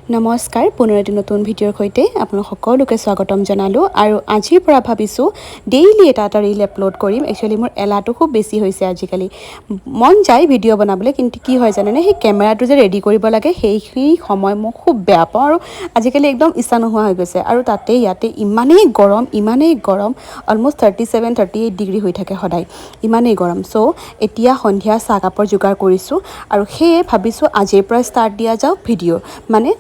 নমস্কাৰ, পুনৰ এটি নতুন ভিডিঅ'ৰ সৈতে আপোনালোক সকলোকে স্বাগতম জনালোঁ। আৰু আজিৰ পৰা ভাবিছোঁ ডেইলি এটা এটা ৰিল আপলোড কৰিম। একচুৱেলি মোৰ এলাহটো খুব বেছি হৈছে আজিকালি। মন যায় ভিডিঅ' বনাবলৈ, কিন্তু কি হয় জানেনে? সেই কেমেৰাটো যে ৰেডি কৰিব লাগে, সেইখিনি সময় মই খুব বেয়া পাওঁ আৰু আজিকালি একদম ইচ্ছা নোহোৱা হৈ গৈছে। আৰু তাতে ইয়াতে ইমানেই গৰম, ইমানেই গৰম, অলমষ্ট 37, 38 ডিগ্ৰী হৈ থাকে সদায়, ইমানেই গৰম। চ' এতিয়া সন্ধিয়া চাহকাপৰ যোগাৰ কৰিছোঁ আৰু সেয়ে ভাবিছোঁ আজিৰ পৰা ষ্টাৰ্ট দিয়া যাওক ভিডিঅ'। মানে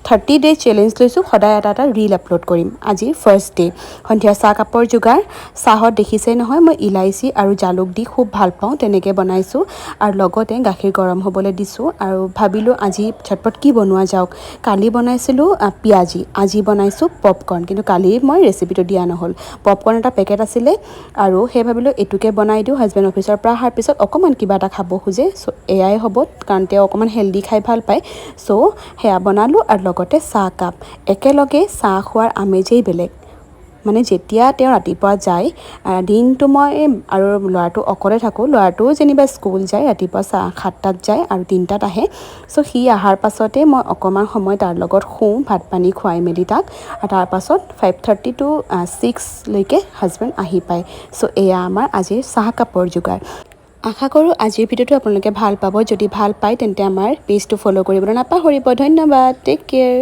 30 ডে চেলেঞ্জ লৈছোঁ, সদায় এটা এটা ৰিল আপলোড কৰিম। আজি ফাৰ্ষ্ট ডে, সন্ধিয়া চাহকাপৰ যোগাৰ। চাহত দেখিছেই নহয়, মই ইলাচি আৰু জালুক দি খুব ভাল পাওঁ, তেনেকৈ বনাইছোঁ। আৰু লগতে গাখীৰ গৰম হ'বলৈ দিছোঁ। আৰু ভাবিলোঁ আজি ঝটপট কি বনোৱা যাওক। কালি বনাইছিলোঁ পিঁয়াজি, আজি বনাইছোঁ পপকৰ্ণ। কিন্তু কালি মই ৰেচিপিটো দিয়া নহ'ল। পপকৰ্ণ এটা পেকেট আছিলে আৰু সেই ভাবিলোঁ এইটোকে বনাই দিওঁ। হাজবেণ্ড অফিচৰ পৰা অহাৰ পিছত অকণমান কিবা এটা খাব খোজে, চ' এয়াই হ'ব, কাৰণ তেওঁ অকণমান হেল্ডি খাই ভাল পায়। চ' সেয়া বনালোঁ আৰু লগতে চাহকাপ। একেলগে চাহ খোৱাৰ আমেজেই বেলেগ। মানে যেতিয়া তেওঁ ৰাতিপুৱা যায়, দিনটো মই আৰু ল'ৰাটো অকলে থাকোঁ। ল'ৰাটোও যেনিবা স্কুল যায়, ৰাতিপুৱা 7টাত যায় আৰু 3টাত আহে। চ' সি অহাৰ পাছতে মই অকণমান সময় তাৰ লগত শুওঁ, ভাত পানী খুৱাই মেলি তাক। আৰু তাৰপাছত 5:30 টু 6লৈকে হাজবেণ্ড আহি পায়। চ' এয়া আমাৰ আজিৰ চাহকাপৰ যোগাৰ। আশা কৰোঁ আজিৰ ভিডিঅ'টো আপোনালোকে ভাল পাব। যদি ভাল পায়, তেন্তে আমাৰ পেজটো ফ'ল' কৰিবলৈ নাপাহৰিব। ধন্যবাদ, টেক কেয়াৰ।